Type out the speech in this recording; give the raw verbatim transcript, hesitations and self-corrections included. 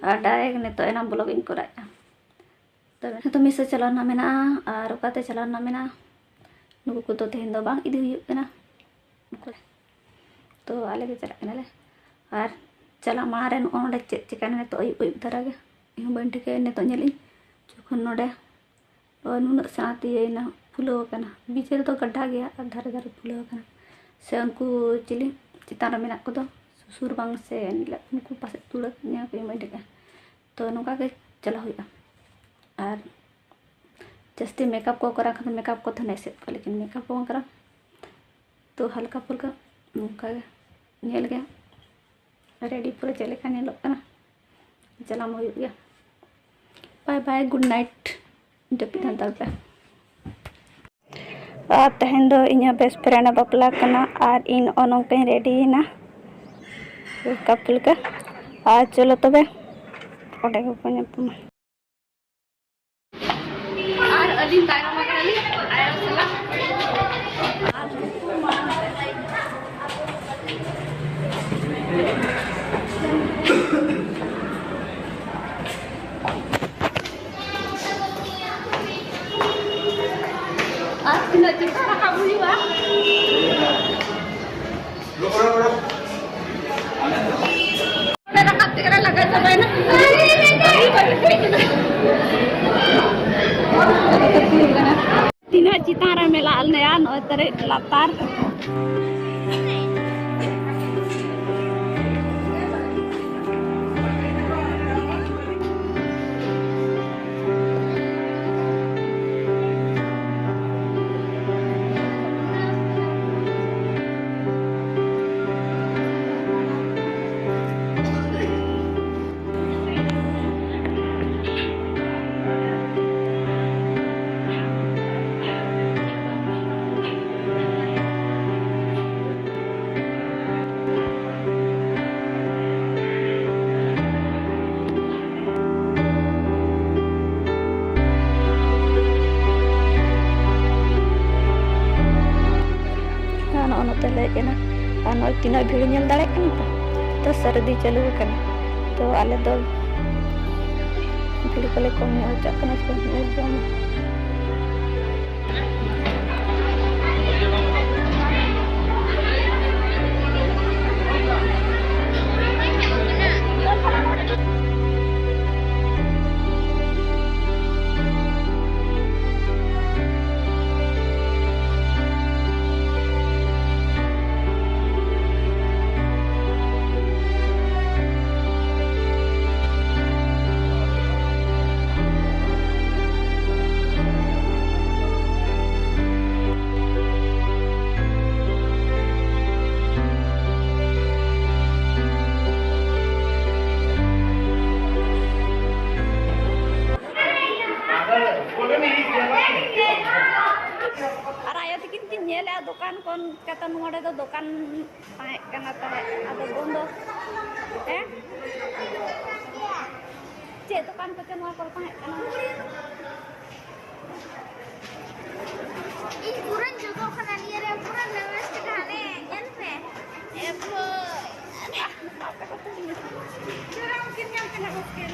ᱟᱨ direct ᱱᱤᱛᱚᱜ ᱮᱱᱟᱝ vlog ᱤᱧ ᱠᱚᱨᱟᱣᱮᱫᱼᱟ᱾ ᱛᱚᱵᱮ ᱱᱤᱛᱚᱜ ᱢᱤᱥ ᱪᱟᱞᱟᱣ ᱨᱮᱱᱟᱜ ᱢᱮᱱᱟᱜᱼᱟ ᱟᱨ ᱚᱠᱟᱛᱮ ᱪᱟᱞᱟᱣ ᱨᱮᱱᱟᱜ ᱢᱮᱱᱟᱜᱼᱟ, ᱱᱩᱠᱩ ᱠᱚᱫᱚ ᱛᱮᱦᱮᱧ ᱫᱚ ᱵᱟᱝ ᱤᱫᱤ ᱦᱩᱭᱩᱜ ᱠᱟᱱᱟ᱾ ᱛᱚ ᱟᱞᱮ ᱜᱮ ᱪᱟᱞᱟᱜ ᱠᱟᱱᱟᱞᱮ᱾ ᱟᱨ ᱪᱟᱞᱟᱜ ᱢᱟᱲᱟᱝ ᱨᱮ ᱱᱚᱜᱼᱚ ᱱᱚᱰᱮ ᱪᱮᱫ ᱪᱤᱠᱟᱹᱭᱮᱱᱟ ᱱᱤᱛᱚᱜ ᱟᱹᱭᱩᱵ ᱟᱹᱭᱩᱵ ᱫᱷᱟᱨᱟ ᱜᱮ, ᱤᱧ ᱦᱚᱸ ᱵᱟᱹᱧ ᱴᱷᱤᱠᱟᱹᱭᱟ᱾ ᱱᱤᱛᱚᱜ ᱧᱮᱞ ᱤᱧ ᱡᱚᱠᱷᱚᱱ ᱱᱚᱰᱮ ᱱᱚᱜᱼᱚᱭ ᱱᱩᱱᱟᱹᱜ ᱥᱮᱬᱟ ᱛᱮ ᱤᱭᱟᱹᱭᱮᱱᱟ, ᱯᱷᱩᱞᱟᱹᱣ ᱟᱠᱟᱱᱟ᱾ ᱵᱤᱪ ᱨᱮᱫᱚ ᱜᱟᱰᱟ ᱜᱮᱭᱟ ᱟᱨ ᱫᱷᱟᱨᱮ ᱫᱷᱟᱨᱮ ᱯᱷᱩᱞᱟᱹᱣ ᱟᱠᱟᱱᱟ᱾ ᱥᱮ ᱩᱱᱠᱩ ᱪᱤᱞᱤ ᱪᱮᱛᱟᱱ ᱨᱮ ᱢᱮᱱᱟᱜ ᱠᱚᱫᱚ ᱥᱩᱥᱩᱨ ᱵᱟᱝ ᱥᱮ ᱩᱱᱠᱩ ᱯᱟᱥᱮᱡ ᱛᱩᱲᱟᱹ ᱧᱮᱞ ᱠᱚ ᱵᱟᱹᱧ ᱴᱷᱤᱠᱟᱹᱭᱟ᱾ ᱛᱚ ᱱᱚᱝᱠᱟ ᱜᱮ ᱪᱟᱞᱟᱣ ᱦᱩᱭᱩᱜᱼᱟ᱾ ᱟᱨ ᱡᱟᱹᱥᱛᱤ ᱢᱮᱠᱟᱯ ᱠᱚ ᱠᱚᱨᱟᱣ ᱠᱷᱟᱱ ᱫᱚ ᱢᱮᱠᱟᱯ ᱠᱚ ᱛᱟᱦᱮᱱᱟ ᱮᱥᱮᱫ ᱠᱚ, ᱞᱮᱠᱤᱱ ᱢᱮᱠᱟᱯ ᱠᱚ ᱵᱟᱝ ᱠᱚᱨᱟᱣ᱾ ᱛᱚ ᱦᱟᱞᱠᱟ ᱯᱷᱩᱞᱠᱟ ᱱᱚᱝᱠᱟ ᱜᱮ ᱧᱮᱞ ᱜᱮ ᱨᱮᱰᱤ ᱯᱩᱨᱟᱹ ᱪᱮᱫ ᱞᱮᱠᱟ ᱧᱮᱞᱚᱜ ᱠᱟᱱᱟ᱾ ᱪᱟᱞᱟᱣ ᱢᱟ ᱦᱩᱭᱩᱜ ᱜᱮᱭᱟ᱾ Bye bye, good night, ᱡᱟᱹᱯᱤᱫ ᱦᱟᱛᱟᱲ ᱯᱮ᱾ ᱟᱨ ᱛᱮᱦᱮᱧ ᱫᱚ ᱤᱧᱟᱹᱜ best friend ᱮ ᱵᱟᱯᱞᱟ ᱠᱟᱱᱟ ᱟᱨ ᱤᱧ ᱱᱚᱜᱼᱚ ᱱᱚᱝᱠᱟᱧ ᱨᱮᱰᱤᱭᱮᱱᱟ ᱦᱟᱞᱠᱟ ᱯᱷᱩᱞᱠᱟ᱾ ᱟᱨ ᱪᱚᱞᱚ ᱛᱚᱵᱮ ᱚᱸᱰᱮ ᱜᱮᱵᱚᱱ ᱧᱟᱯᱟᱢᱟ᱾ ᱟᱨ ᱟᱹᱞᱤᱧ ᱛᱟᱭᱱᱚᱢ ᱟᱠᱟᱱᱟᱞᱤᱧ ᱟᱭᱳ ᱥᱟᱞᱟᱜ᱾ ᱟᱨ ᱛᱤᱱᱟᱹᱜ ᱪᱮᱦᱨᱟ ᱨᱟᱠᱟᱵ ᱦᱩᱭᱩᱜᱼᱟ᱾ ᱚᱸᱰᱮ ᱨᱟᱠᱟᱵ ᱛᱮᱜᱮ ᱞᱮ ᱞᱟᱸᱜᱟ ᱪᱟᱵᱟᱭᱮᱱᱟ᱾ ᱛᱤᱱᱟᱹᱜ ᱪᱮᱛᱟᱱ ᱨᱮ ᱢᱮᱞᱟ ᱞᱮᱭᱟ, ᱱᱚᱜᱼᱚᱭ ᱛᱟᱹᱨᱤᱡ ᱞᱟᱛᱟᱨ᱾ ᱟᱨ ᱱᱚᱜᱼᱚ ᱱᱚᱛᱮ ᱞᱮ ᱦᱮᱡ ᱮᱱᱟ᱾ ᱟᱨ ᱱᱚᱜᱼᱚᱭ ᱛᱤᱱᱟᱹᱜ ᱵᱷᱤᱲ ᱧᱮᱞ ᱫᱟᱲᱮᱭᱟᱜ ᱠᱟᱱᱟ ᱯᱮ, ᱛᱚ ᱥᱟᱹᱨᱫᱤ ᱪᱟᱹᱞᱩ ᱟᱠᱟᱱᱟ᱾ ᱛᱚ ᱟᱞᱮ ᱫᱚ ᱠᱟᱹᱴᱤᱡ ᱯᱟᱞᱮ ᱠᱚᱢ ᱧᱚᱜ ᱦᱚᱪᱚᱜ ᱠᱟᱱᱟ, ᱪᱤᱠᱟᱹ ᱧᱮᱞ ᱡᱚᱝ᱾ ᱟᱨ ᱟᱭᱳ ᱛᱟᱹᱠᱤᱱ ᱠᱤᱱ ᱧᱮᱞᱮᱜᱼᱟ ᱫᱚᱠᱟᱱ ᱠᱚ, ᱪᱤᱠᱟᱹᱛᱮ ᱱᱚᱰᱮ ᱫᱚ ᱫᱚᱠᱟᱱ ᱛᱟᱦᱮᱸ ᱠᱟᱱᱟ ᱛᱟᱦᱮᱸᱫ, ᱟᱫᱚ ᱵᱚᱱᱫᱚ᱾ ᱦᱮᱸ? ᱪᱮᱫ ᱫᱚᱠᱟᱱ ᱠᱚᱪᱚ ᱱᱚᱣᱟ ᱠᱚᱨᱮ ᱛᱟᱦᱮᱸ ᱠᱟᱱᱟ? ᱤᱧ ᱯᱩᱨᱟᱹᱧ ᱡᱚᱜᱚᱜ ᱠᱟᱱᱟ ᱱᱤᱭᱟᱹ ᱨᱮ, ᱯᱩᱨᱟᱹ ᱱᱟᱨᱵᱷᱟᱥ ᱪᱟᱵᱟ ᱦᱟᱱᱮ ᱧᱮᱞ ᱯᱮ᱾ ᱮ ᱵᱷᱟᱹᱭ᱾ ᱪᱚᱨᱚᱢ ᱠᱤᱱ ᱧᱟᱢ ᱠᱟᱱᱟ ᱦᱳᱥᱴᱮᱞ᱾